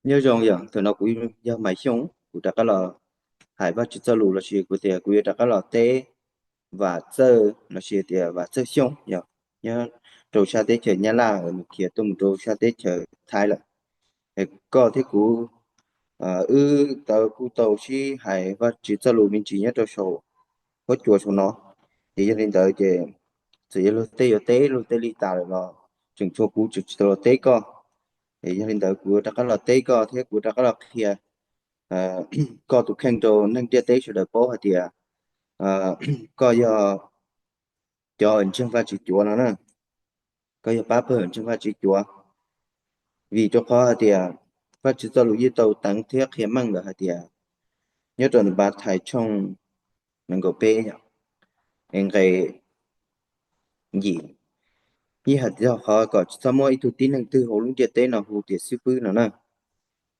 Nyob zoo yom, thaum no kuv yog Maiv Xyooj, kuv rov qab los hais Vajtswv txoj lus lossis kuv tias kuv yuav rov qab los teb Vam Txawj lossis tias Vam Txawj Xyooj yom. Nyob rau sab teb chaws Nyab Laj, nws khiav tuaj mus rau sab teb chaws Thaib lawm. Koj thiab kuv wb tau kuj tau sib hais Vajtswv txoj lus me ntsis nyob rau saum huab cua saum no. Ces yog li ntawd ces txawm yog luag tej yuav teb luag tej li tas lawm los tseem tshuav kuv tseem tsis tau los teb koj. Es yog li ntawd kuv rov qab los teb koj thiab kuv rov qab los qhia koj tus kheej rau neeg ntiaj teb sawv daws paub hais tias koj yog cov ntseeg Vajtswv cuav no na. Koj yog pab pawg ntseeg Vajtswv cuav, vim rau qhov hais tias Vajtswv txoj lus yeej tau teev thiab qhia meej lawm hais tias nyob rau Mathais tshooj nees nkaum peb nqe yim, yeej hais txog qhov kom tsis txhob muab ib tug tib neeg twg hauv lub ntiaj teb no hu tias xib fwb no na.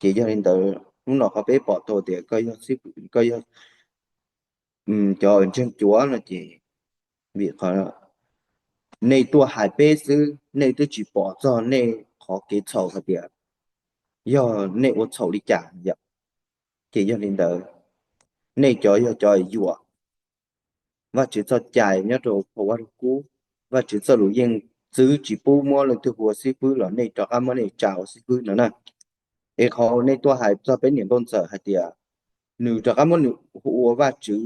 Ces yog li ntawd hnub no qhov peb pom tau tias koj yog, koj yog cov ntseeg cuav no ces vim qhov nej tuaj hais peb xwb, nej twb tsis pom txog nej qhov kev txhaum hais tias yog nej ua txhaum li cas yom. Ces yog li ntawd nej cov yog cov yuam Vajtswv txoj cai nyob rau phau Vaj Lug Kub. Vajtswv txoj lus yeej txwv tsis pub muab leej twg hu ua xib fwb los nej rov qab muab nej tsa ua xib fwb no na. Es qhov nej tuaj hais txog peb niam nkauj ntxawm hais tias nws rov qab muab nws hu ua Vajtswv,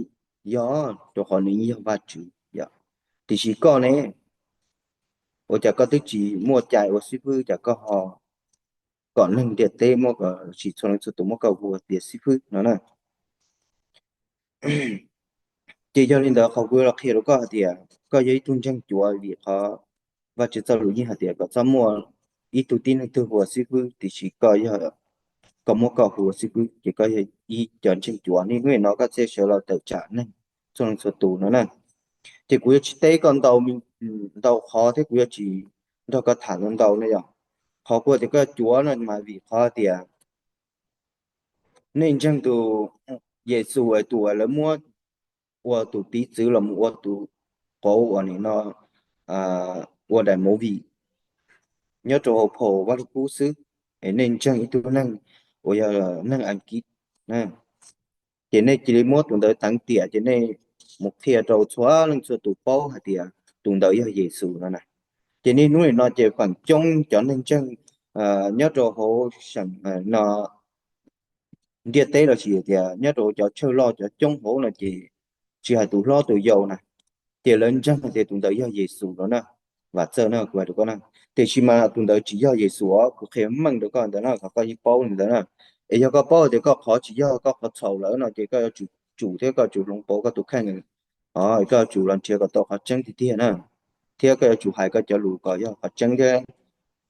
yog rau qhov nws yog Vajtswv yom. Tiam sis koj ne, ua cas koj twb tsis muaj cai ua xib fwb, cas koj ho kom neeg ntiaj teb muab, kom tsis txhua leej txhua tus muab koj hu ua tias xib fwb no na. Ces yog li ntawd qhov kuv los qhia rau koj hais tias koj yog ib tug ntseeg cuav vim qhov Vajtswv txoj lus yeej hais tias kom txhob muaj ib tug tib neeg twg hu ua xib fwb, tiam sis koj yog, koj muab koj hu ua xib fwb ces koj yog ib cov ntseeg cuav. Niaj hnub no koj thiaj sawv los tawm tsam neeg txhua leej txhua tus no na. Ces kuv yuav tsis teb koj ntau, ntau qhov thiab kuv yuav tsis nrog koj tham ntau ntau na yom. Qhov kuv tias koj cuav no mas vim qhov tias nej ntseeg tus Yexus es tus uas lawv muab ua tus piv txwv los mus ua tus qauv uas nim no ua daim movie nyob rau hauv phau Vaj Lug Kub xwb. Es nej ntseeg ib tug neeg uas yog neeg Askiv, ces nej cia li muab tus ntawd teev tiam ces nej mus qhia rau txhua leej txhua tus paub hais tias tus ntawd yog Yexus no na. Ces niaj hnub nim no ces feem coob cov neeg ntseeg nyob rau hauv seem no ntiaj teb los sis tias nyob rau cov chaw loj cov coob hauv no ces tsis hais tus hlob tus yau na, ces lawv ntseeg hais tias tus ntawd yog Yexus no na. Vam Txawj na, kuv hais rau koj na, tiam sis mas tus ntawd tsis yog Yexus os, kuv qhia meej rau koj ntawd na, kom koj yeej paub li ntawd na. Es yog koj paub tias koj qhov tsis yog koj qhov txhaum lawm no ces koj yuav tsum tsum thiab koj tsum hloov pauv koj tus kheej, koj yuav tsum los nrhiav kom tau qhov tseeb tiag tiag na, thiab koj yuav tsum hais koj cov lus kom yog qhov tseeb thiab.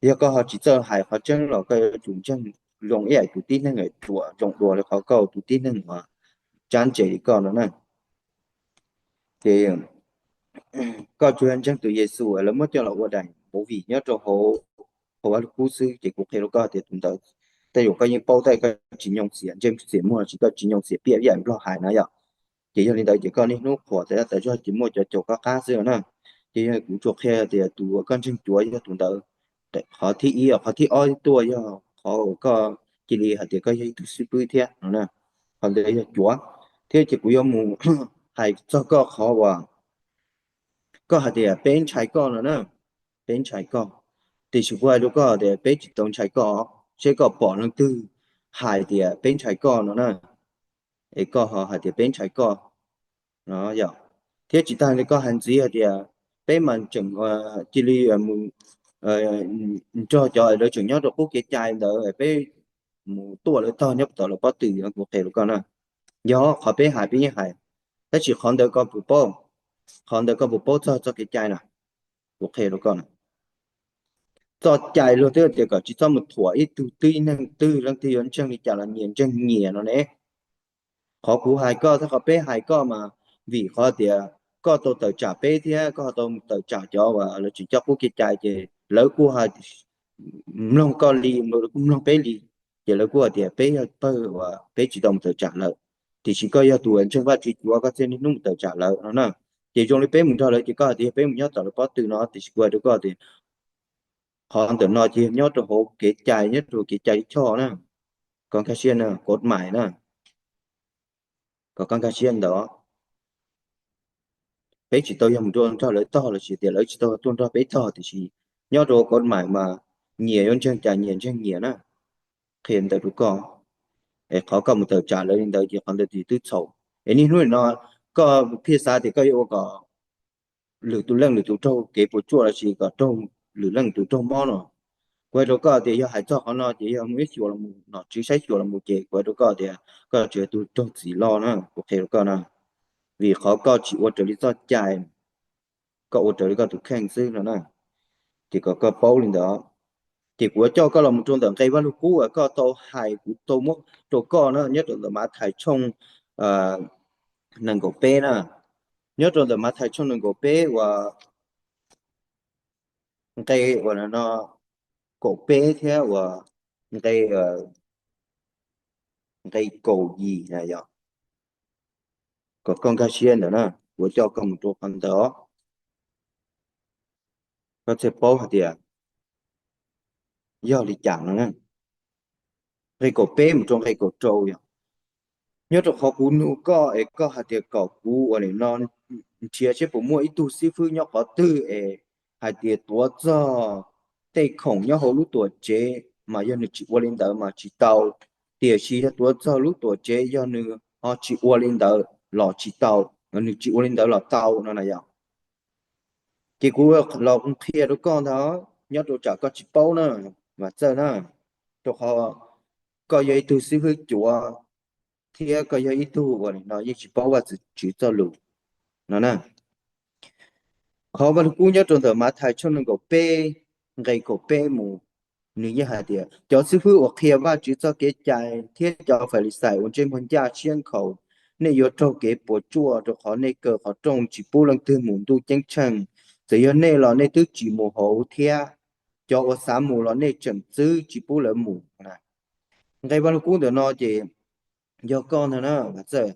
Yog koj ho tsis txawj hais qhov tseeb los koj yuav tsum ntseeg zoo ib yam tus tib neeg ruam zoo dua li qhov koj tus tib neeg uas tsab ntse li koj no na. Ces koj tsuas yog ntseeg tus Yexus lawv muab coj los ua daim movie nyob rau hauv, hauv Vaj Lug Kub xwb, ces kuv qhia rau koj tias tus ntawd, tej zaum koj yeej paub tab koj tsis nyoo xiam ntsej xiam muag los sis koj tsis nyoo xiam piam ib yam Nplog hais na yom. Ces yog li ntawd ces koj niaj hnub qhuas tas zog ces muaj cov caum koj qab xwb na. Ces yog kuv tsuas qhia tias tus uas koj ntseeg cuav yog tus ntawd, qhov thib ib. Qhov thib ob tuaj yog qhov uas koj cia li hais tias koj yog ib tug xib fwb thiab no, qhov ntawd yog cuav. Thiab ces kuv yuav mus hais txog koj qhov uas koj hais tias peb ntshai koj no na, peb ntshai koj. Tiam sis kuv hais rau koj tias peb tsis tau ntshai koj, seb koj pom leej twg hais tias peb ntshai koj no na, es koj ho hais tias peb ntshai koj no yom. Thiab tsis tas li koj hais ntxiv hais tias peb mas tseem cia li mus nrog cov lawv tseem nyob rau qub kev cai ntawd, peb mus tuaj lawv tog nyob tom lawv pob tw, kuv qhia rau koj na. Yog qhov peb hais peb yeej hais, tab sis qhov ntawd koj puas paub, qhov ntawd koj puas paub txog txoj kev cai na? Kuv qhia rau koj na, txoj cai luag twb tias kom tsis txhob mus thuam ib tug tib neeg twg, leej twg yuav ntseeg li cas los nyias ntseeg nyias no ne. Qhov kuv hais koj thiab qhov peb hais koj mas vim qhov tias koj tau tawm tsam peb thiab koj tau tawm tsam cov uas lawv tseem coj qub kev cai ces lawv kuj mloog koj li, lawv kuj mloog peb li, ces lawv kuj hais tias peb yog pawg uas peb tsis tau mus tawm tsam lawm. Tiam sis koj yog tus ntseeg Vajtswv cuav koj thiaj niaj hnub mus tawm tsam lawv no na. Ces zoo li peb mus nrog lawv ces koj hais tias yog peb mus nyob tom lawv pob tw no, tiam sis kuv hais rau koj tias qhov ntawm no ces yog nyob rau hauv kev cai, nyob rau kev cai choj na. koj nkag siab na, koj mam na, kom koj nkag siab ntawd. Peb tsis tau yog mus rau nrog lawv tog lossis tias lawv tsis tau tuaj nrog peb tog, tiam sis nyob rau koj mam mas nyias yuav ntseeg cas nyias ntseeg nyias na. Qhia ntawd rau koj, es qhov koj mus tawm tsam lawv li ntawd ces qhov ntawd twb txhaum. Es niaj hnub no koj thiaj xav tias koj yuav ua kom lwm tus leej lwm tus raug kev puas tsuaj lossis kom raug lwm leej tus raug mob no. Kuv hais rau koj tias yog hais txog qhov no ces yog muaj ib xyuas los mus nom tswv saib xyuas los mus ces kuv hais rau koj tias koj tseem yog tus raug txim loj na, kuv qhia rau koj na. Vim qhov koj tsis ua raws li txoj cai, koj ua raws li koj tus kheej xwb no na. Ces kom koj paub li ntawd. Ces kuv yuav coj koj los mus rau ntawm nqe Vaj Lug Kub uas koj tau hais kuv tau muab rau koj na, nyob rau ntawm Mathais tshooj nees nkaum peb na. Nyob rau ntawm Mathais tshooj nees nkaum peb uas nqe uas no kaum peb thiab uas nqe nqe kaum yim na yog, kom koj nkag siab ntawd na, kuv coj koj mus rau qhov ntawd, koj thiaj paub hais tias yog li cas no na. Nqe kaum peb mus rau nqe kaum rau yog, nyob rau qhov kuv nug koj es koj hais tias kom kuv ua li no nrhiav seb puas muaj ib tug xib fwb nyob qhov twg es hais tias tuav txog tej khoom nyob hauv lub tuam tsev, mas yog nws tsis ua li ntawd mas tsis tau, tiam sis yog tuav txog lub tuam tsev yog nws ho tsis ua li ntawd los tsis tau, nws tsis ua li ntawd los tau no na yog. Ces kuv los qhia rau koj ntag, nyob rau tsam koj tsis paub na, Vam Txawj na, rau qhov koj yog ib tug xib fwb cuav thiab koj yog ib tug uas no yeej tsis paub Vajtswv txoj lus no na. Qhov Vaj Lug Kub nyob rau ntawm Mathais tshooj nees nkaum peb nqe kaum peb mus, nws yeej hais tias cov xib fwb uas qhia Vajtswv txoj kev cai thiab cov Falixais uas ntsej muag ncaj siab nkhaus, nej yuav raug kev puas tsuaj rau qhov nej kaw qhov rooj tsis pub leej twg mus ntuj ceeb tsheej. Txawm yog nej los nej twb tsis mus hauv thiab, cov uas xav mus los nej tseem txwv tsis pub lawv mus. Nqe Vaj Lug Kub ntawm no ces yog koj ntag na Vam Txawj,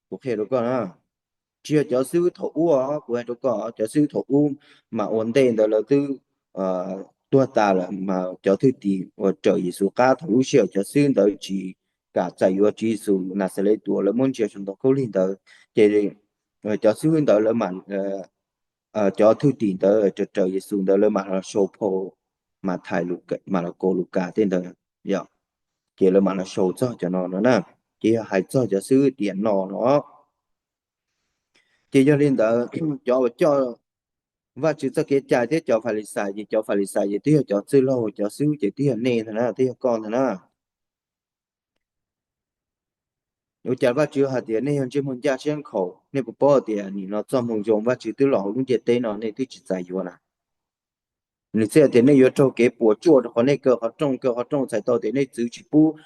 kuv qhia rau koj na. Tsis yog cov xib fwb thaum ub, kuv hais rau koj, cov xib fwb thaum ub mas ua ntej ntawd lawv twb tuag tas lawm mas cov thwj tim uas raws Yexus qab thaum lub sij hawm cov xib fwb ntawd tsis kam txais yuav Tswv Yexus Naxales tus uas lawv muab ntsia saum ntoo khaub lig ntawd, ces cov xib fwb ntawd lawv mam, cov thwj tim ntawd raws Yexus ntawd lawv mam los sau phau Mathais, Malakaus, Lukas tej ntawd, ces lawv mam los sau txog cov no no na. Ces yog hais txog cov xib fwb tiam no no, ces yog li ntawd cov uas coj Vajtswv txoj kev cai thiab cov Falixais ces cov Falixais ces twb yog cov txwj laug, cov xib fwb ces twb yog nej ntag na, twb yog koj ntag na. Ua cas Vajtswv hais tias nej yog ntsej muag ncaj siab nkhaus? Nej puas paub tias nim no txoj moo zoo Vajtswv twb los hauv lub ntiaj teb no nej twb tsis txais yuav na? Nws txhais tias nej yuav raug kev puas tsuaj rau qhov nej kaw qhov rooj, kaw qhov rooj txhais tau tias nej txwv tsis pub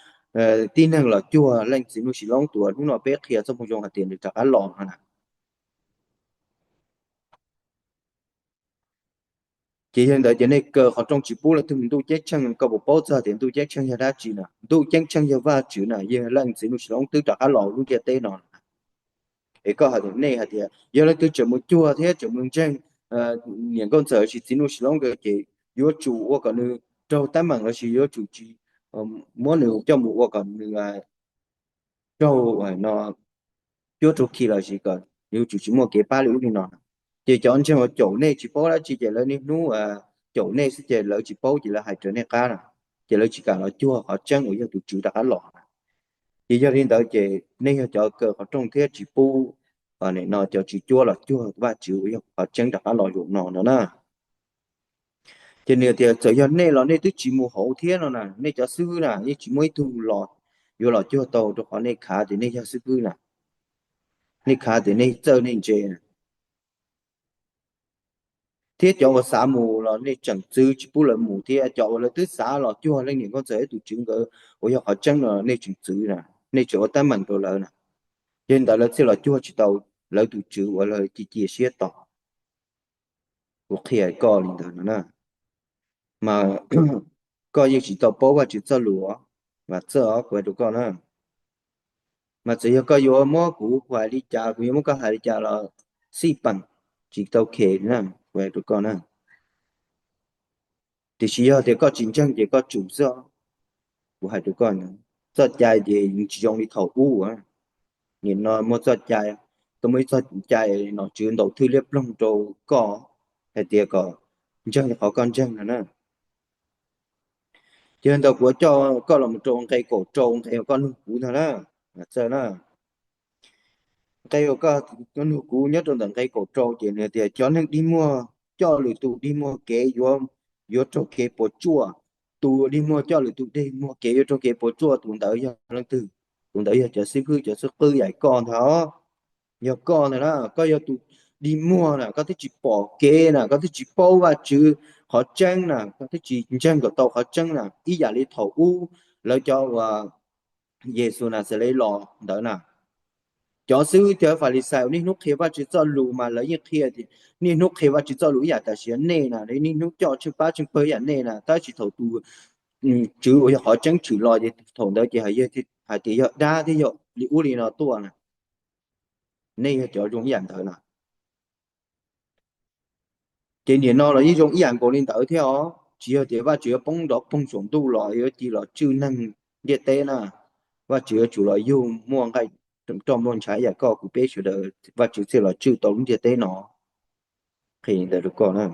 tib neeg los cuag Leej Txiv Nuj Sis Loob tus uas hnub no peb qhia txoj moo zoo hais tias nws rov qab los no na. Ces yog li ntawd ces nej kaw qhov rooj tsis pub leej twg mus ntuj ceeb tsheej. Koj puas paub txog tias ntuj ceeb tsheej yog dab tsi na? Ntuj ceeb tsheej yog Vajtswv na, yog Leej Txiv Nuj Sis Loob twb rov qab los lub ntiaj teb no. Es koj hais tias, nej hais tias yog leej twg tseem mus cuag thiab tseem mus ntseeg niam nkauj ntxawm lossis Txiv Nuj Sis Loob nkawd ces yuav tsum ua kom nws raug teeb meem lossis yuav tsum tsis muab nws coj mus ua kom nws raug no cuab raug khi lossis kom yuav tsum tsis muaj kev pab li ub li no. Ces cov ntseeg uas caum nej tsis paub dab tsi ces lawv niaj hnub caum nej xwb ces lawv tsis paub ces lawv hais raws nej qab na. Ces lawv tsis kam los cuag qhov tseeb uas yog tus Tswv rov qab los na. Ces yog li ntawd ces nej yog cov kaw qhov rooj thiab tsis pub no cov tswv cuab los cuag Vajtswv uas yog qhov tseeb rov qab los zaum no no na. Ces nws tias txawm yog nej los nej twb tsis mus hauv thiab no na, nej cov xib fwb na yeej tsis muaj ib tug los yuav los cuag tau rau qhov nej khav tias nej yog xib fwb na, nej khav tias nej txawj nej ntse na. Thiab cov uas xav mus los nej tseem txwv tsis pub lawv mus thiab, cov uas lawv twb xav los cuag leej niam nkauj ntxawm thiab tus Tswv nkawd uas yog qhov tseeb no nej tseem txwv na, nej tseem ua teeb meem rau lawv na. Yog li ntawd lawv thiaj los cuag tsis tau lawv tus Tswv uas lawv cia cia siab tos. Kuv qhia koj li ntawd no na, mas koj yeej tsis tau paub Vajtswv txoj lus, Vam Txawj, kuv hais rau koj na. Mas txawm yog koj yuav muab kuv hais li cas, kuv yuav muab koj hais li cas los xij peem, tsis tau khe na, kuv hais rau koj na. Tiam sis yog tias koj tsis ntseeg ces koj tsum xwb, kuv hais rau koj na. txoj cai ces tsis zoo li thaum ub. Nim no muaj txoj cai, tau muaj ib txoj cai nom tswv ntaus thwj liab ploog rau koj hais tias kom ntseeg li qhov koj ntseeg no na. Ces ntawd kuv coj koj los mus rau nqe kaum rau, nqe uas koj nug kuv ntag na, Txawj na. Nqe uas koj nug kuv nyob rau ntawm nqe kaum rau ces nws tias cov neeg dig muag coj lwm tus dig muag kev yuav, yuav raug kev puas tsuaj. Tus dig muag coj lwm tus dig muag kev yuav raug kev puas tsuaj, tus ntawd yog leej twg? Tus ntawd yog cov xib hwb, cov xib hwb yam koj ntag. Yog koj ntag na, koj yog tus dig muag na, koj twb tsis pom kev na, koj twb tsis paub Vajtswv qhov tseeb na, koj twb tsis ntseeg kom tau qhov tseeb na, ib yam li thaum ub lawv cov uas Yexus Naxales los ntawd na. Cov xib hwb thiab Falixais uas niaj hnub qhia Vajtswv txoj lus mas lawv yeej qhia tias niaj hnub qhia Vajtswv txoj lus ib yam tam sim nej na, niaj hnub coj tsheej pab tsheej pawg ib yam nej na, tab sis thaum tus Tswv uas yog qhov tseeb tshwm los ces thaum ntawd ces hais tias yog dab thiab yog li ub li no tuaj na. Nej yog cov zoo ib yam ntawd na. Ces nim no los yeej zoo ib yam nkaus li ntawd thiab os. Tsis yog tias Vajtswv yuav poob nrov poog saum ntuj los yuav cia los tswj neeg ntiaj teb na. Vajtswv yuav tsum los yug muaj nqaij roj muaj ntshav ib yam koj kuv peb sawv daws, Vajtswv thiaj los tswj tau lub ntiaj teb no. Qhia li ntawd rau koj na.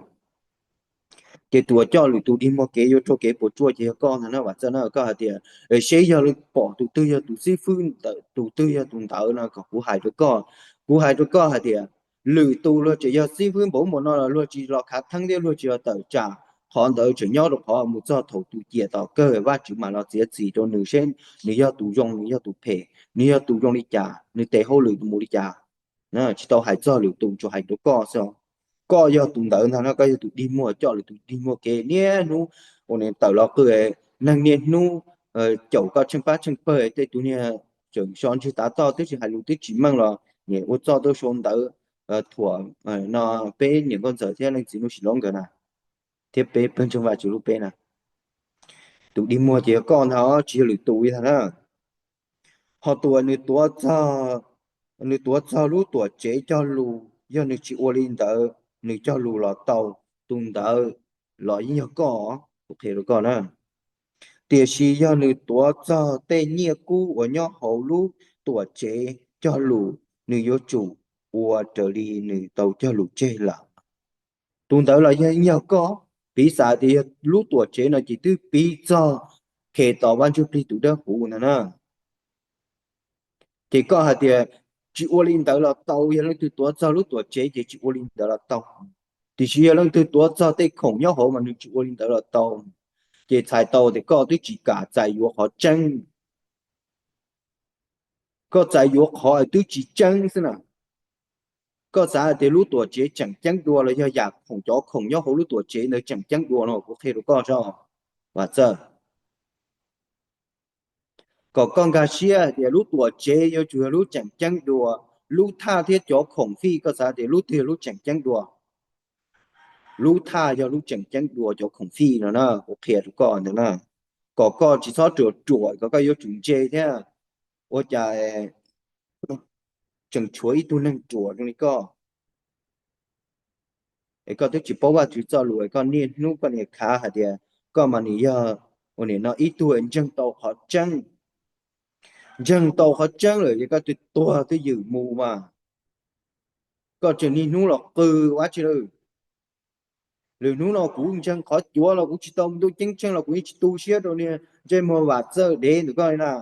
Ces tus uas coj lwm tus dig muag kev yuav raug kev puas tsuaj ces yog koj ntag na Vam Txawj na. Koj hais tias seb yog pom tus twg yog tus xib fwb ntawd, tus twg yog tus ntawd no kom kuv hais rau koj. Kuv hais rau koj hais tias lwm tus luag tseem yog xib fwb npaum ub npaum no los luag tsis los khav theeb thiab luag tsis los tawm tsam. Qhov ntawd tseem nyob rau qhov mus txog thaum tus ciam tom kawg Vajtswv mam los txiav txim rau nws seb nws yog tus zoo, nws yog tus phem, nws yog tus zoo li cas, nws tes hauj lwm mus li cas. Tsis tau hais txog lwm tus, tsuas hais rau koj xwb. Koj yog tus ntawd ntag no, koj yog tus dig muag coj lwm tus dig muag kev niaj hnub ua tawm los qw, neeg niaj hnub caum koj tsheej pab tsheej pawg, tej tus niag tseem so ntswg tav toj twb tsis hais lus twb tsis meej los nim ua txoj tuaj sau ntawv thuam no peb niam nkauj ntxawm thiab leej txiv Nuj Sim Loob nkawd na, thiab peb pawg ntseeg Vajtswv lub peb na. Tus dig muag ces yog koj ntag, tsis yog lwm tus li ntag na. Ho tus uas nws tuav txog, nws tuav txog lub tuam tsev cog lus, yog nws tsis ua li ntawd nws cog lus los tau, tus ntawd los yeej yog koj, kuv qhia rau koj na. Tiam sis yog nws tuav txog tej nyiaj kub uas nyob hauv lub tuam tsev cog lus, nws yuav tsum ua raws li nws tau cog lus tseg lawm. Tus ntawd los yeej yog koj. Piv xam tias yog lub tuam tsev no ces twb piv txog Khetos Vaj Ntsuj Plig tus dawb huv ntag na. Ces koj hais tias tsis ua li ntawd los tau, yog leej twg tuav txog lub tuam tsev ces tsis ua li ntawd los tau. Tiam sis yog leej twg tuav txog tej khoom nyob hauv mas nws tsis ua li ntawd los tau. Ces txhais tau tias koj twb tsis kam txais yuav qhov tseeb. Koj txais yuav qhov twb tsis tseeb xwb na. Koj xav hais tias lub tuam tsev tseem ceeb dua los yog yam khoom, cov khoom nyob hauv lub tuam tsev ntawd tseem ceeb dua no kuv qhia rau koj tso, Vam Txawj. Kom koj nkag siab hais tias lub tuam tsev yuav tsum yog lub tseem ceeb dua, lub thaj thiab cov khoom fij koj xav tias lub twg yog lub tseem ceeb dua. Lub thaj yog lub tseem ceeb dua cov khoom fij no na, kuv qhia rau koj ntawd na. Kom koj tsis txhob ruam ruam, kom koj yuav tsum ntse thiab. Ua cas tseem tshuav ib tug neeg ruam zoo li koj? Es koj twb tsis paub Vajtswv txoj lus, koj niaj hnub koj niaj khav hais tias koj mas nws yog ua nim no ib tug ntseeg tau qhov tseeb. Ntseeg tau qhov tseeb lawm es koj twb tuag twb ywm mus mas. Koj tseem niaj hnub los qw ua dab tsi lawm? Lwm hnub no kuv ntseeg qhov cuav los kuv tsis tau ntuj ceeb tsheej los kuv yeej tsis tu siab rau niag ntsej muag Vam Txawj dev ntawm koj li na.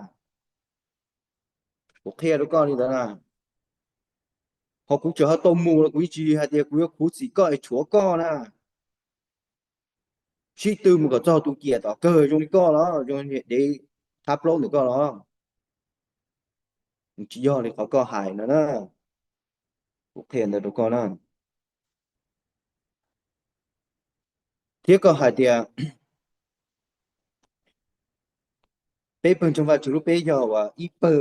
Kuv qhia rau koj li ntawd na. Ho kuv tseem ho tau mus los kuv yeej tsis hais tias kuv yuav khuv xim koj es tshuav koj na. Sib tw mus kom txog tus ciam tom kawg zoo li koj los zoo niag dev thab plaub ntawm koj los. Tsis yog li qhov koj hais no na. Kuv qhia ntawd rau koj na. Thiab koj hais tias peb pawg ntseeg Vajtswv lub peb yog uas ib pawg,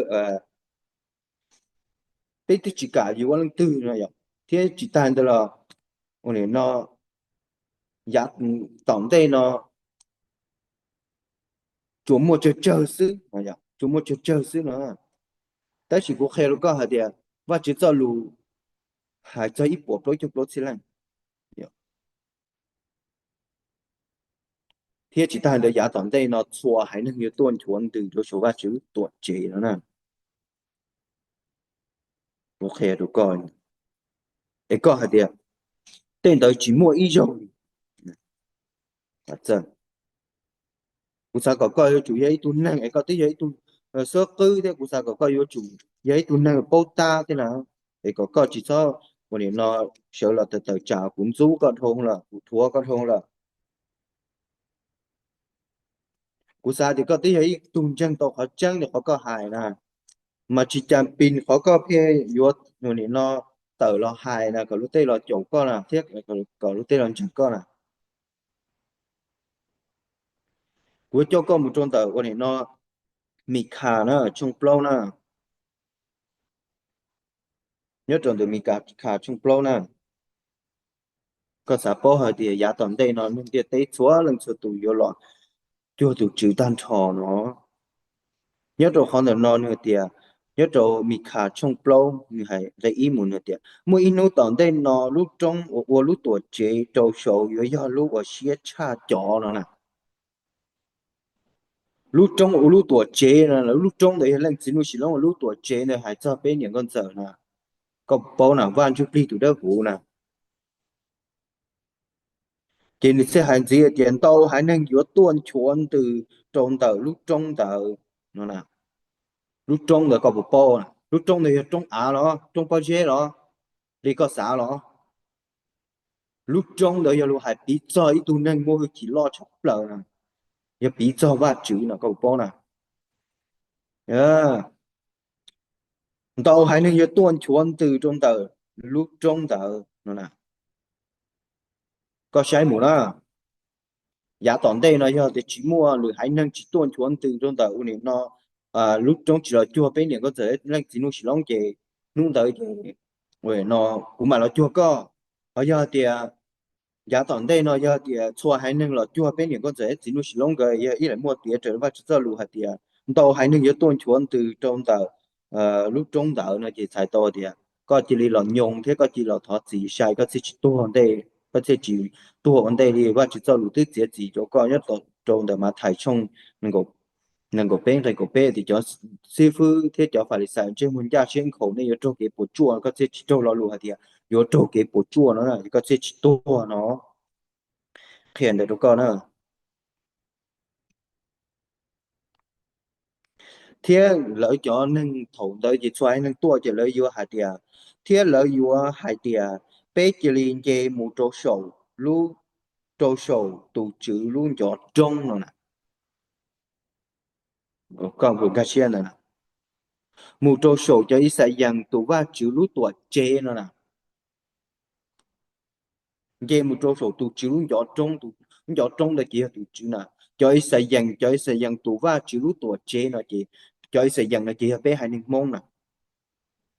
peb twb tsis kam yuav leej twg no yom. Thiab tsis tag ntawd los ua li no, yav tom ntej no tsuas muaj tsawg tsawg xwb, tsuas muaj tsawg tsawg xwb no. Tab sis kuv qhia rau koj hais tias Vajtswv txoj lus hais txog ib puas plaub caug plaub txhiab leej. Thiab tsis tas ntawd yav tom ntej no txhua haiv neeg yuav tuaj nchuav ntws rau saum Vajtswv lub tuam tsev no na. Kuv qhia rau koj, es koj hais tias tej ntawd tsis muaj ib zaug li. Kuv xav kom koj yuav tsum yog ib tug neeg es koj twb yog ib tug xub qwb thiab kuv xav kom koj yuav tsum yog ib tug neeg paub tab thiab na, es kom koj tsis txhob ua nim no sawv los tawm tawm tsam kuv ntxub koj dhau lawm, kuv thuam koj dhau lawm. Kuv xav tias koj twb yog ib tug ntseeg tau qhov tseeb li qhov koj hais na, mas tsis cas pes qhov koj pheej yuav ua nim no tawm los hais na kom luag tej los caum koj na thiab kom luag tej los ntseeg koj na. Kuv coj koj mus rau ntawm ua nim no Mikhas na tshooj plaub na. Nyob rau ntawm Mikhas tshooj plaub na, koj xav paub hais tias yav tom ntej no neeg ntiaj teb txhua leej txhua tus yuav los cuag tus Tswv tag nrho no. Nyob rau qhov ntawm no nws hais tias, nyob rau Mikhas tshooj plaub nws hais nqe ib mus nws tias muaj ib hnub tom ntej no lub roob uas ua lub tuam tsev rau saud yuav yog lub uas siab tshaj cov no na. Lub roob ua lub tuam tsev no, lub roob ntawd yog Leej Txiv Nuj Sis Loob, lub tuam tsev ntawd hais txog peb niam nkauj ntxawm na. Koj paub na, Vaj Ntsuj Plig tus dawb huv na. Ces nws thiaj hais ntxiv tias ntau haiv neeg yuav tuaj nchuav ntws rau ntawm lub roob ntawd no na. Lub roob ntawd koj puas paub? Lub roob ntawd yog roob av los roob pob zeb los li koj xav los? Lub roob ntawd yog lus hais piv txog ib tug neeg muaj hwj chim loj tshaj plaws na, yog piv txog Vajtswv no koj puas paub na? Ntau haiv neeg yuav tuaj nchuav ntws rau ntawm lub roob ntawd no na. Koj saib mus na, yav tom ntej no yog tias tsis muaj lwm haiv neeg tsis tuaj nchuav ntws rau ntawm ua nim no lub roob tsis los cuag peb niam nkauj ntxawm Leej Txiv Nuj Sis Loob ces hnub ntawd ces no kuv mam los cuag koj. Ho yog tias yav tom ntej no yog tias txhua haiv neeg los cuag peb niam nkauj ntxawm Leej Txiv Nuj Sis Loob nkawd yog ib leeg muaj tiav raws Vajtswv txoj lus hais tias ntau haiv neeg yuav tuaj nchuav ntws rau ntawm lub roob ntawd no ces txhais tau tias koj cia li los nyoo thiab koj cia li los thov txim sai koj thiaj tsis tuag ntej, koj thiaj tsis tuag ua ntej li. Vajtswv txoj lus twb txiav txim rau koj nyob rau ntawm Mathais tshooj nees nkaum peb nqe kaum peb tias cov xib fwb thiab cov Falixais ntsej muag ncaj siab nkhaus, nej yuav raug kev puas tsuaj. Koj thiaj tsis raug lo lus hais tias yuav raug kev puas tsuaj no, koj thiaj tsis tuag no. Qhia ntawd rau koj na. Thiab lawv cov neeg thaum ntawd ces txhua haiv neeg tuaj ces lawv yuav hais tias, thiab lawv yuav hais tias peb cia li nce mus rau saum lub, rau saum tus Tswv lub ncov roob no na. Koj nkag siab ntawd na, mus rau saum cov Yixalayees tus Vajtswv lub tuam tsev no na. Nce mus rau saum tus Tswv lub ncov roob, tus ncov roob ntawd ces yog tus Tswv na. Cov Yixalayees, cov Yixalayees tus Vajtswv lub tuam tsev no ces, cov Yixalayees no ces yog peb haiv neeg Hmoob na.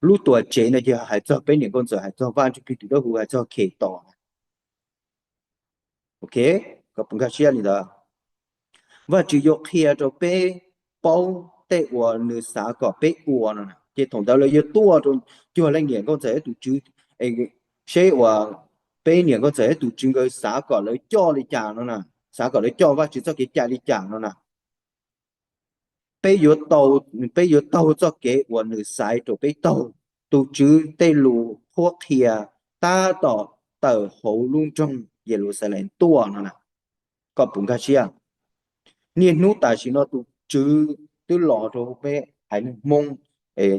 Lub tuam tsev no ces hais txog peb niam nkauj ntxawm, hais txog Vaj Ntsuj Plig tus dawb huv, hais txog Khetos na. Ok, koj puas nkag siab li ntawd? Vajtswv yuav qhia rau peb paub tej uas nws xav kom peb ua no na. Ces thaum ntawd lawv yuav tuaj rau cuag leej niam nkauj ntxawm thiab tus Tswv, seb uas peb niam nkauj ntxawm thiab tus Tswv nkawd xav kom lawv coj li cas no na, xav kom lawv coj Vajtswv txoj kev cai li cas no na. Peb yuav, peb yuav taug txoj kev uas nws xaiv rau peb taug. Tus Tswv tej lus qhuab qhia tab tom tawm hauv lub nroog Yeluxalees tuaj no na. Koj puas nkag siab? Niaj hnub tam sim no tus Tswv twb los rau peb haiv neeg Hmoob,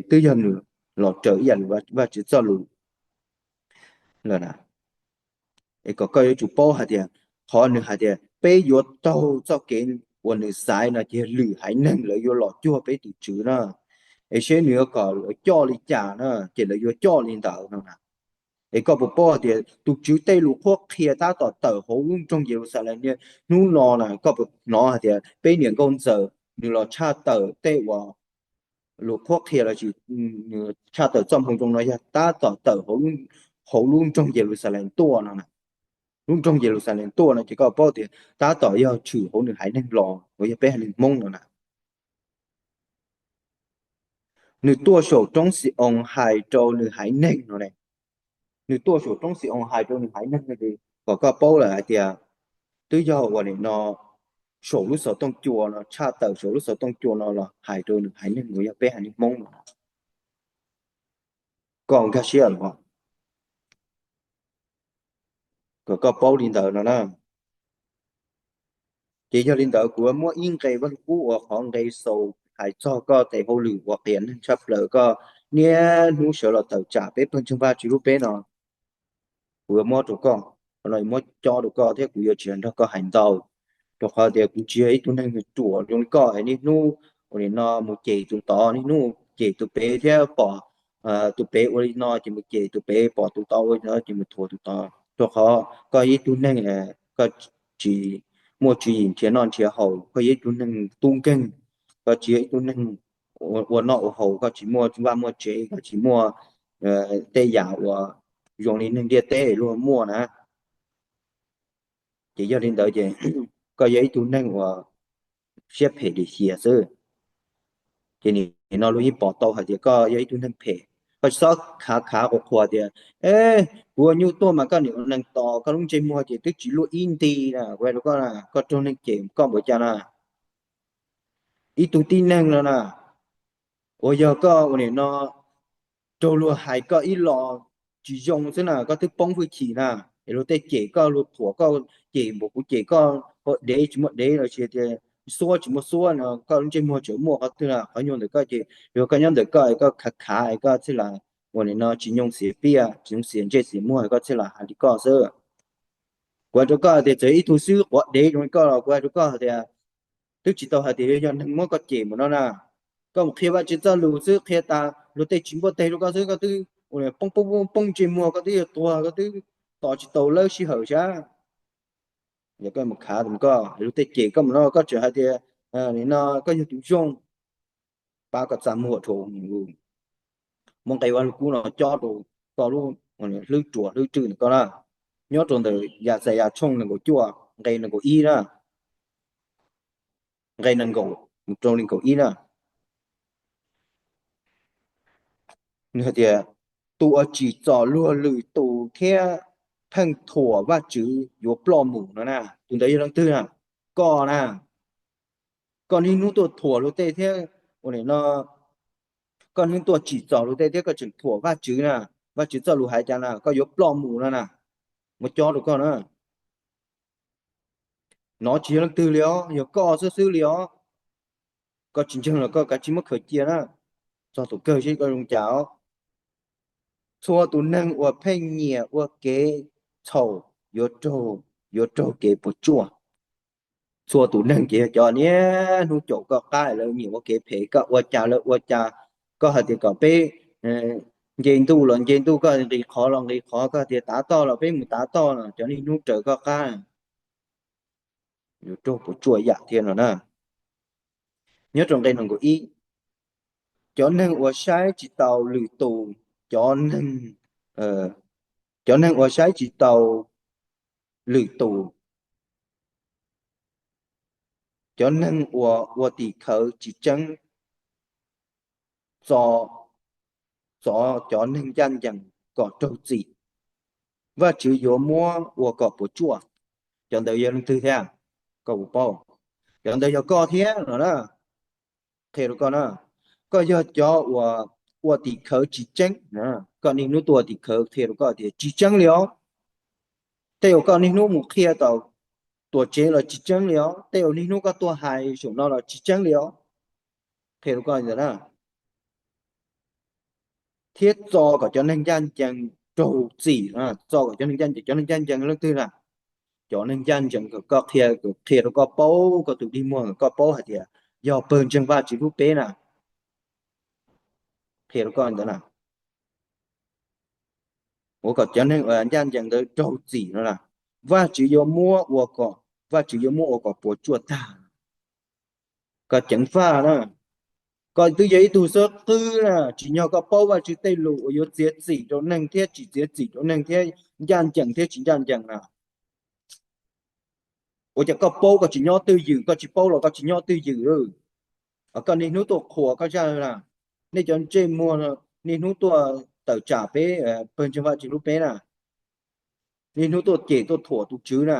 twb yog nws los raws ib yam li Vajtswv txoj lus lawm na. Es kom koj yuav tsum paub hais tias qhov nws hais tias peb yuav taug txoj kev uas nws xaiv no ces yog lwm haiv neeg lawv yuav los cuag peb tus Tswv na. Es seb nws yuav kom lawv coj li cas na, ces lawv yuav coj li ntawd no na. Es koj puas paub hais tias tus Tswv tej lus qhuab qhia tab tom tawm hauv lub nroog Yeluxalees niaj hnub no na? Koj puas hnov hais tias peb niam nkauj ntxawm nws los tshaj tawm tej uas lus qhuab qhia los sis nws tshaj tawm txoj moo zoo no yog tab tom tawm hauv lub nroog Yeluxalees tuaj no na? Lub nroog Yeluxalees tuaj no ces koj paub tias tab tom yog tshwm hauv nws haiv neeg los uas yog peb haiv neeg Hmoob no na. Nws tuaj saum roob Xi-oos hais rau nws haiv neeg no ne. Nws tuaj saum roob Xi-oos hais rau nws haiv neeg no ces kom koj paub lawm hais tias twb yog uas nim no saum lub xov tooj cua no, tshaj tawm saum lub xov tooj cua no los hais rau nws haiv neeg uas yog peb haiv neeg Hmoob no. Koj nkag siab los kom koj paub li ntawd no na. Ces yog li ntawd kuv muab ib nqe Vaj Lug Kub uas qhov nqe xaus hais txog koj tes hauj lwm uas qias neeg tshaj plaws koj niaj hnub sawv los tawm tsam peb pawg ntseeg Vaj Tswv lub peb no, kuv yuav muab rau koj, qhov no muab cob rau koj thiab kuv yuav tsis nrog koj hais ntau, rau qhov tias kuv tsis yog ib tug neeg ruam zoo li koj es niaj hnub ua li no mus cem tus tod, niaj hnub cem tus pem thiab pom tus pem ua li no ces mus cem tus pem, pom tus tod ua li no ces mus thuam tus tod. Rau qhov koj yog ib tug neeg, koj tsis muaj tswv yim nrhiav noj nrhiav haus, koj yog ib tug neeg tub nkeeg, koj tsis yog ib tug neeg ua noj ua haus, koj tsis muaj vaj muaj tsev, koj tsis muaj tej yam uas zoo li neeg ntiaj teb luag muaj na. Ces yog li ntawd ces koj yog ib tug neeg uas siab phem lim hiam xwb. Ces nim no luag yeej pom tau hais tias koj yog ib tug neeg phem. Koj tsis txhob khav khav qhuas qhuas tias, e, kuv ua nyuj tuaj mas koj niam ua neeg tos, koj lub ntsej muag ces twb tsis luaj ib nti na. Kuv hais rau koj, koj raug neeg cem koj npaum cas na? Ib tug tib neeg no na, uas yog koj ua nim no raug luag hais koj ib los tsis zoo xwb na, koj twb poob hwj chim na, es luag tej cem koj, luag thuam koj, cem npaum kuv cem koj, koj dev tsis muaj dev los sis tias xuab tsis muaj xuab no, koj lub ntsej muag tseem muaj qhov twg na, qhov nyuag ntawm koj ces yog koj nyob ntawm koj es koj khav khav es koj thiaj li ua nim no tsis nyoo xiav piaj, tsis nyoo xiav ntsej xiav muag koj thiaj li hais li koj xwb. Kuv hais rau koj tias txawm ib tug xwb quav dev zoo li koj los kuv hais rau koj tias twb tsis tau hais tias yog neeg muab koj cem mus no na. Koj mus qhia Vajtswv txoj lus xwb, qhia tas luag tej tsis npuaj teg rau koj xwb, koj twb poob poob poob ntsej muag, koj twb yuav tuag, koj twb tos tsis tau lawb sij hawm sab. Yog koj mus khav mus koj, luag tej cem koj mus no koj tseem hais tias nim no koj yog tus zoo, pab koj txaj muag rau. Muab nqe Vaj Lug Kub no cob rau koj lub hlwb ruam hlwb rwj ntawm koj na. Nyob rau ntawm Yaxayas tshooj nees nkaum cuaj nqe nees nkaum ib na, nqe nees nkaum mus rau nees nkaum ib na. Nws hais tias tus uas tsim txom luag lwm tus thiab pheej thuam Vajtswv yuav ploj mus no na. Tus ntawd yog leej twg na? Koj na. Koj niaj hnub tuaj thuam luag tej thiab ua nim no, koj niaj hnub tuaj tsim txom luag tej thiab koj tseem thuam Vajtswv na. Vajtswv txoj lus hais cas na? Koj yuav ploj mus no na. Muab cob rau koj na. No tsis yog leej twg li os, yog koj xwb xwb li os. Koj tsis ntseeg los koj kav tsij muab khaws cia na. Txog tus kawg seb koj zoo cas os. Txhua tus neeg uas pheej nyiam ua kev txhaum yuav raug, yuav raug kev puas tsuaj. Txhua tus neeg ces yog cov niaj hnub caum koj qab, lawv nyiam ua kev phem, koj ua cas lawv ua cas. Koj hais tias kom peb nce ntuj los nce ntuj, koj nqis qhov los nqis qhov, koj tias tav toj los peb mus tav toj, cov niaj hnub raws koj qab. Yuav raug puas tsuaj yam thiab no na. Nyob rau nqe nees nkaum ib, cov neeg uas saib tsis taus lwm tus, cov neeg, cov neeg uas saib tsis taus lwm tus, cov neeg uas ua tim khawv tsis tseeb, txo, txo cov neeg ncaj ncees kom raug txim, Vajtswv yuav muab ua kom puas tsuaj. Cov ntawd yog leej twg thiab? Koj puas paub? Cov ntawd yog koj thiab no na. Qhia rau koj na, koj yog cov uas ua tim khawv tsis tseeb. Koj niaj hnub tuaj tim khawv, qhia rau koj tias tsis tseeb li os. Tej uas koj niaj hnub mus qhia tau tuam tsev los tsis tseeb li os, tej uas niaj hnub koj tuaj hais saum no los tsis tseeb li os. Qhia rau koj ntawd na. Thiab txo kom cov neeg ncaj ncees raug txim, txo kom cov neeg ncaj ncees, cov neeg ncaj ncees leej twg na? Cov neeg ncaj ncees kom koj qhia, qhia rau koj paub, koj tus dig muag kom koj paub hais tias yog pawg ntseeg Vajtswv lub peb na. Qhia rau koj ntawd na. Ua kom cov neeg ncaj ncees ntawd raug txim no na, Vajtswv yuav muab ua kom, Vajtswv yuav muab ua kom puas tsuaj tag. Koj ceev faj na, koj twb yog ib tug xib hwb na, tsim nyog koj paub Vajtswv tej lus uas yuav txiav txim rau neeg thiab tsis txiav txim rau neeg thiab ncaj ncees thiab tsis ncaj ncees na. Ua cas koj paub koj tsis nyob twj ywm, koj tsis paub los koj tsis nyob twj ywm. Koj niaj hnub tuaj qhuas koj zaj na, nej cov ntsej muag niaj hnub tuaj tawm tsam peb pawg ntseeg Vajtswv lub peb na, niaj hnub tuaj cem tuaj thuam tus Tswv na.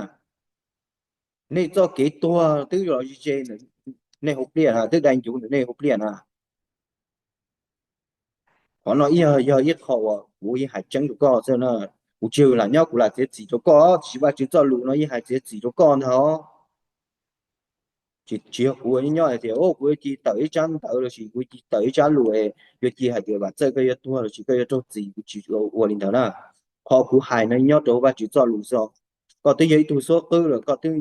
Nej txoj kev tuag twb los ze ze ntawm nej hauv pliaj na, twb dai ncuv ntawm nej hauv pliaj na. Qhov no yog ib qho uas kuv yeej hais tseeb rau koj xwb na. Kuv tsis lam nyob kuv lam txiav txim rau koj, tiam sis Vajtswv txoj lus no yeej hais txiav txim rau koj ntag os. Tsis yog kuv nyob hais tias kuv yuav cia tawm ib tsab ntawv los sis kuv cia tawm ib tsab lus, yuav cia hais tias Vam Txawj koj yuav tuag los sis koj yuav raug txim, kuv tsis ua li ntawd na. Qhov kuv hais no nyob rau Vajtswv txoj lus xwb. Koj twb yog ib tug xub qwb lawm, koj twb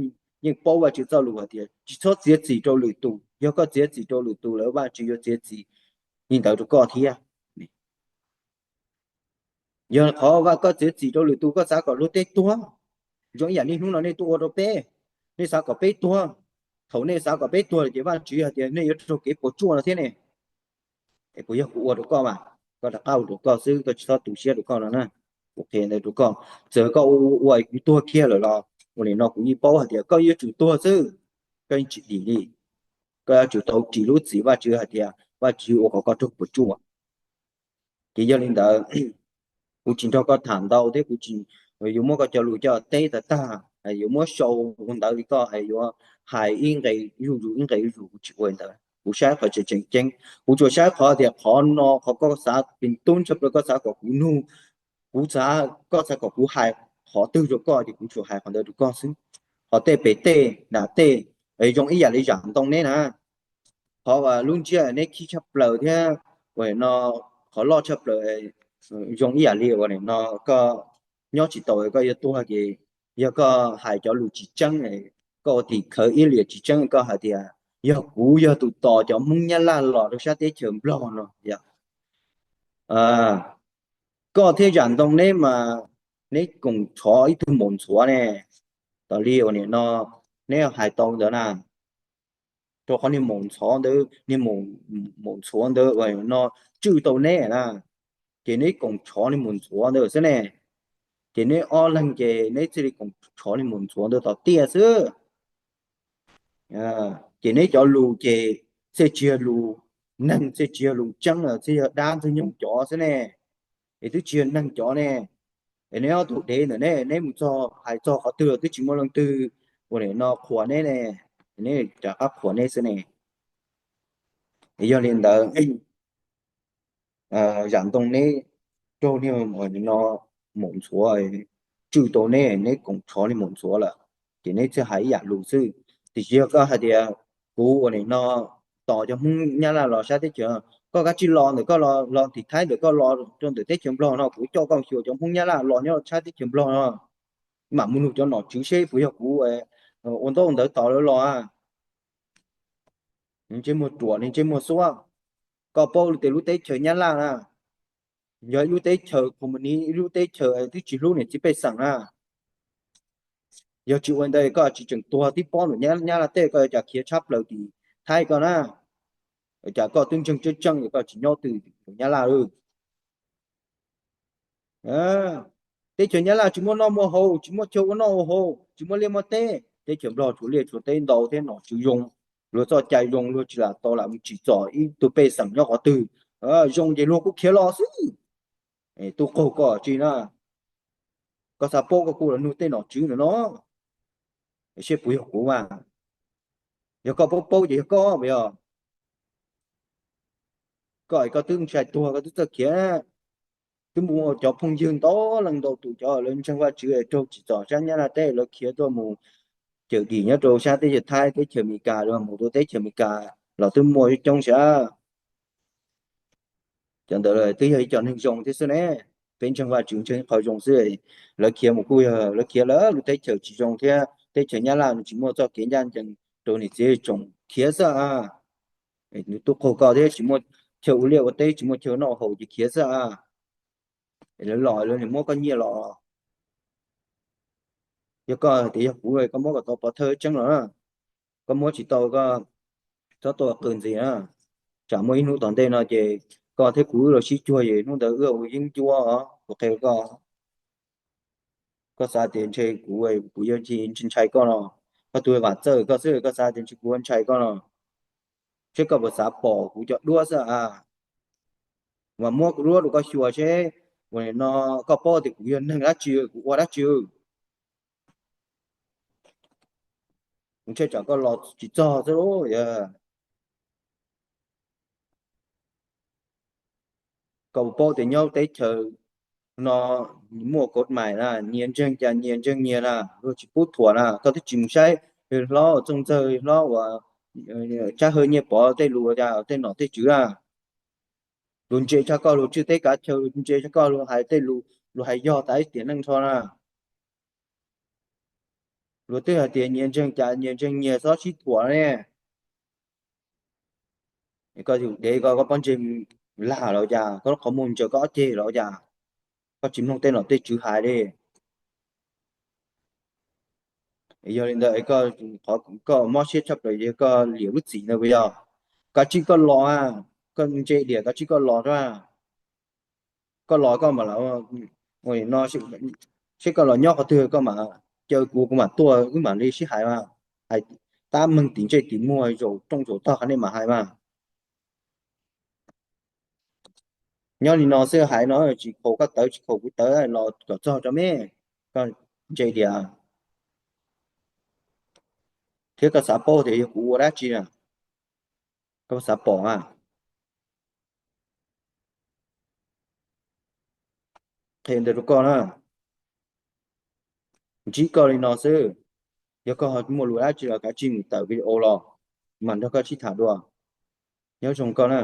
yeej paub Vajtswv txoj lus hais tias tsis txhob txiav txim rau lwm tus, yog koj txiav txim rau lwm tus lawm Vajtswv yuav txiav txim li ntawd rau koj thiab. Yog qhov koj txiav txim rau lwm tus, koj xav kom luag tej tuag, zoo ib yam li hnub no nej tuaj ua rau peb, nej xav kom peb tuag. Thaum nej xav kom peb tuag ces Vajtswv hais tias nej yuav raug kev puas tsuaj no thiab ne. Es puas yog kuv ua rau koj mas? Koj rov qab ua rau koj xwb, koj tsis txhob tu siab rau koj no na. Kuv qhia ntawd rau koj, txawm koj ua ua kuv tuag kiag lawm los ua li no kuv yeej paub hais tias koj yuav tsum tuag xwb, koj yeej tsis dim li. Koj yuav tsum tau ris lub txim Vajtswv hais tias Vajtswv ua kom koj raug puas tsuaj. Ces yog li ntawd, kuv tsis nrog koj tham ntau thiab kuv tsis yuav muab koj cov lus coj teb tag tag, yuav muab sau ua ntawv li koj yuav hais ib nqe zuj zus ib nqe zuj zus, kuv tsis ua li ntawd. Kuv saib qhov tseem tseem ceeb, kuv tsuas saib qhov tias qhov no qhov koj xav pem tub ntshaj plaws koj xav kom kuv nug, kuv xav, koj xav kom kuv hais qhov twg rau koj ces kuv tsuas hais qhov ntawd rau koj xwb. Qhov tej pem tej nram tej, zoo ib yam li zam ntoo neb na, qhov lub ntsiab neb khib tshaj plaws thiab ua no, qhov loj tshaj plaws zoo ib yam li ua no, koj nyob tsis tau koj yuav tuag ces yog koj hais cov lus tsis tseeb, koj ua tim khawv ib liam tsis tseeb, koj hais tias yog kuv yog tus tos cov Hmoob Nyab Laj los rau sab teb chaws Nplog no yog. Koj thiab zam ntoo neb mas neb koom tshov ib tug maum ntxhuav ne. Tas li ua nim no neb hais tau ntawd na, rau qhov niag maum ntxhuav ntawd, niag maum ntxhuav ntawd ua no tswj tau neb na, ces neb koom tshov niag maum ntxhuav ntawd xwb ne. Ces neb ob leeg ces neb thiaj li koom tshov niag maum ntxhuav ntawd tom tiaj xwb. Ces neb cov lus ces thiaj tsis yog lus neeg, thiaj tsis yog lus tseeb, thiaj yog dab ntxwg nyoog cov xwb ne. Es twb tsis yog neeg cov ne. Es neb ob tug dev ntawm neb, neb mus txog hais txog qhov twg los twb tsis muaj leej twg ua nim no qhuas neb ne, neb rov qab qhuas neb xwb ne. Yog li ntawd, zam ntoo neb raug niag no maum ntxhuav tswj tau neb, neb koom tshov niag maum ntxhuav lawm, ces neb thiaj hais ib yam lus xwb. Tiam sis yog koj hais tias kuv ua nim no tos cov Hmoob Nyab Laj los sab teb chaws, koj kav tsij los ntawm koj los, los tim Thaib ntawm koj los rau ntawm teb chaws Nplog no, kuv coj koj xyuas cov Hmoob Nyab Laj los nyob sab teb chaws Nplog no, mam mus nug cov nom tswv seb puas yog kuv ua ntaub ua ntawv tos lawv los. Ntsej muag ruam, ntsej muag xuab. Koj paub tias lub teb chaws Nyab Laj na yog ib lub teb chaws company, ib lub teb chaws twb tsis hlub niam txiv pej xeem na. Yog tsis ua ntawd koj tsis tseem tuag tib pob ntawm Nyab Laj teb, koj yuav cas khiav tshab plaws tim Thaib koj na? Cas koj twb ntseeg tseeb tseeb koj tsis nyob twg Nyab Laj lawm? Teb chaws Nyab Laj tsis muaj noj muaj haus, tsis muaj chaw ua noj ua haus, tsis muaj liaj muaj teb. Teb chaws Nplog tshuav liaj tshuav teb ntau thiab nom tswv zoo, luag txoj cai zoo, luag tsis lam tau lam mus tsim txom ib tug pej xeem nyob qhov twg. Zoo ces luag kuj khiav los xwb. Tub qaug koj tsi na? Koj xav paub koj kuj los nug tej nom tswv ntawm no, seb puas yog kuv mas. Yog koj paub paub ces yog koj mas yog. Koj es koj twb ntshai tuag koj twb txawj khiav. Twb muaj cov phooj ywg ntau leej ntau tus cov lawv ntseeg Vajtswv raug tsim txom sab Nyab Laj teb lawv khiav tuaj mus cawm dim nyob rau sab teb chaws Thaib, teb chaws Amelikas, los mus rau teb chaws Amelikas los twb muaj coob sab. Cov ntawd twb yog ib co neeg zoo thiab xwb ne. Peb ntseeg Vajtswv ntseeg qhov zoo xwb, lawv khiav mus kuj yog lawv khiav lawv lub teb chaws tsis zoo thiab teb chaws Nyab Laj nws tsis muaj txoj kev ncaj ncees rau niam txiv tsoom khiav xwb. Nws tub qaug koj thiab tsis muaj chaw ua liaj ua teb, tsis muaj chaw noj haus ces khiav xwb. Lawv los lawv muab koj nyiaj los. Yog koj tias yog kuv koj muab kom tau pov thawj tseeb los na. Koj muab tsis tau koj txhob tuaj qw ntxiv na. Tsam muaj ib hnub tom ntej no ces koj thiab kuv wb los sib cuag es hnub ntawd wb ua yeeb ncuab os, kuv qhia koj. Koj xav tias ntshe kuv, kuv yuav ntshai koj no? Koj tus Vam Txawj koj xwb koj xav tias ntshe kuv yuav ntshai koj no? Seb koj puas xav pom kuv cov duab xwb a? Mas muab kuv duab rau koj xyuas seb, no koj paub tias kuv yog neeg dab tsi, kuv ua dab tsi. Kuv ntshai tsam koj los tsis txog xwb lauj. Koj puas paub tias nyob teb chaws no muaj kod mais na, nyias ntseeg cas nyias ntseeg nyias na, luag tsis pub thuam na. Koj twb tsis mus saib hlob uas Txooj Ntxawg, hlob uas Tsab Hawj Nyiaj Pov tej lus, cas tej nom tej tswv na. Luag ntse tshaj koj, luag tswj teb kav chaw, luag ntse tshaj koj, luag hais tej lus, luag hais yog tas ib tiam neej nrho na. Luag twb hais tias nyias ntseeg cas nyias ntseeg nyias, txhob sib thuam ne. Koj yus dev ko, koj pob ntseg lag los cas, koj lub qhov muag ntsaws koj ob ceg los cas, koj tsis mloog tej nom tej tswv hais li. Yog li ntawd, koj mob siab tshaj plaws yog koj liam lub txim ntawd puas yog? Kav tsij koj los a, koj ntse diam, kav tsij koj los a. Koj los koj mam, ua li no, seb koj los nyob qhov twg koj mam caw kuv, kuv mam tuaj wb mam li sib hais mas. Hais tab meeg tim ntsej tim muag zaum rooj zaum tog qhov nej mam hais mas. Nyob li no xwb hais no tsis khaum koj tawv tsis khaum kuv tawv, los kom txog tso me. Koj ntse diam, thiab koj xav paub tias yog kuv ua dab tsi na, koj xav pom a? Qhia ntawd rau koj na, ntsib koj li no xwb. Yog koj muaj lus dab tsi los kav tsij mus tawm video los, mam nrog koj sib tham dua. Nyob zoo koj na.